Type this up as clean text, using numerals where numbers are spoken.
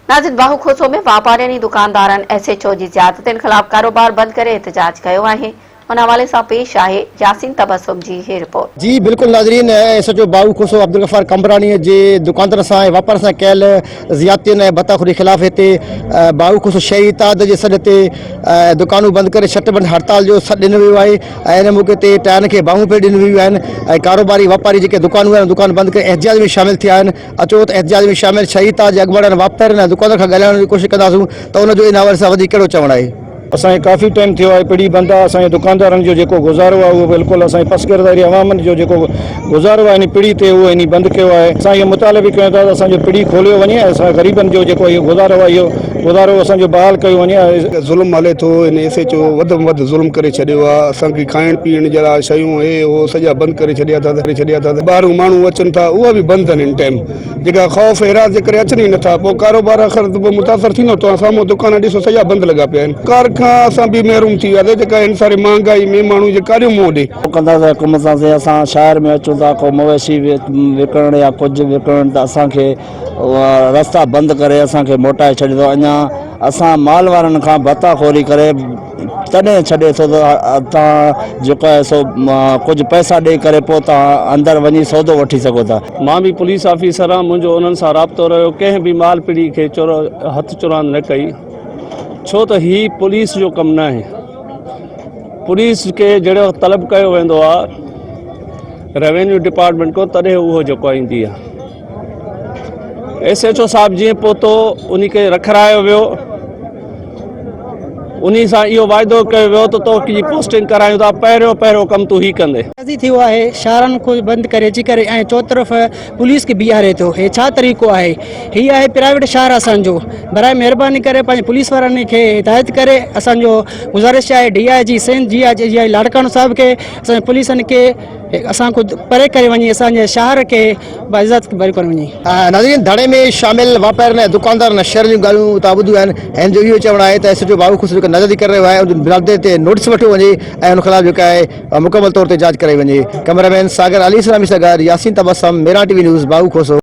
ناظرين باهو کوسو ۾ واپارين ۽ دڪاندارن ايس ايڇ او جي زيادتين خلاف ڪاروبار بند ڪري احتجاج ڪيو آهي ان حوالي سان پيش آهي ياسين تبسم جي هي رپورٽ. جي بلڪل ناظرين S H O Bahu Khoso Abdul Ghaffar Qambrani جي دڪاندارن سان ۽ واپارين سان ڪيل زيادتين ۽ ڀتا خوري خلاف هتي باهو کوسو شهري اتحاد جي سڏ تي دڪانون بند ڪري شٽ بند هڙتال جو سڏ ڏنو ويو آهي ۽ ان موقعي تي ٽائرن کي باهون پڻ ڏنيون ويون آهن ۽ ڪاروباري واپاري جيڪي دڪانون آهن دڪان بند ڪري احتجاج ۾ شامل ٿيا آهن اچو ته احتجاج ۾ شامل شهيد تاج جي اڳواڻن، واپارين ۽ دڪاندارن کان ڳالهائڻ جي ڪوشش ڪنداسون ته ان جو ان حوالي سان وڌيڪ ڪهڙو چوڻ آهي. اسان کي ڪافي ٽائيم ٿيو آهي پڙي بند آهي اسان جي دڪاندارن جو جيڪو گذارو آهي اهو بلڪل اسان جي پسگردائي عوامن جو جيڪو گذارو آهي انهي پڙي تي اهو انهي بند ڪيو آهي اسان اهو مطالبي ڪيون ٿا ته اسان جو پڙي کوليو وڃي ۽ اسان غريبن جو جيڪو اهو گذارو آهي اهو گذارو اسان جو بحال ڪيو وڃي ۽. ظلم هلي ٿو هن ايس ايڇ او وڌ ۾ وڌ ظلم ڪري ڇڏيو آهي اسان کي کائڻ پيئڻ جا شيون هي هو سڄا بند ڪري ڇڏيا اٿس ڪري ڇڏيا اٿس ٻاهرون ماڻهو اچن ٿا اها به بند اٿن هن ٽائيم جيڪا خوف هراس جي ڪري اچن ئي نٿا پوء ڪاروبار آخر ته پوء متاثر ٿيندو توهان سامهون دڪان ڏسو سڄا بند لڳا پيا آهن ڪار کان اسان به محروم ٿي وياسي جيڪا هن ساري مهانگائي ۾ ماڻهو جي ڪاڏيون منهن ڏي. ڪنداسين حڪم سان سي اسان شهر ۾ اچون ٿا ڪو مويشي وڪڻڻ يا ڪجهه وڪڻڻ ته اسان کي رستا بند ڪري اسان کي موٽائي ڇڏي ٿو اڃا اسان مال وارن کان ڀتا خوري ڪري تڏهن ڇڏي ٿو ته توهان جيڪو آهي سو ڪجهه پئسا ڏئي ڪري پوء توهان اندر وڃي سودو وٺي سگهو ٿا. مان به پوليس آفيسر آهيان منهنجو انهن سان رابطو رهيو ڪنهن به مال پڙي کي چور هٿ چراند نه ڪئي ڇو ته هي پوليس جو ڪم ناهي پوليس کي جهڙي وقت طلب ڪيو ويندو آهي روينيو ڊپارٽمينٽ کان تڏهن اهو جيڪو ايندي آهي ايس ايڇ او صاحب جيئن پهتو انهي کي رکرايو ويو انهي سان اهو واعدو ڪيو ويو ته توکي جي پوسٽنگ ڪرايون ٿا پهريون پهريون ڪم تون هي ڪندي. راضي ٿيو آهي شهرن کي بند ڪري اچي ڪري ۽ چوطرف پوليس کي بيهاري ٿو هي ڇا طريقو آهي هي آهي پرائيويٽ شهر اسان جو برائي مهرباني ڪري پنهنجي پوليس وارن کي هدايت ڪري اسان جو گذارش آهي D I G Sindh G I G Larkana صاحب کي اسان جي پوليسن کي اسان کان پري ڪري وڃي اسان جي شهر کي باعزت پري ڪري وڃي. ناظرين ڌرڻي ۾ شامل واپارين ۽ دڪاندارن شهر جون ڳالهيون تان ٻڌيون آهن هن جو اهو چوڻ آهي ته ايس ايڇ او باغو خسرو جيڪا نظردي ڪري رهيو آهي ان جي برادري تي نوٽيس وٺيو وڃي ۽ ان خلاف جيڪا آهي مڪمل طور تي جاچ ڪرائي وڃي ڪئميرا مين ساگر علي اسلامي سان گڏ Yasin Tabassum Mehran T V news Bahu Khoso.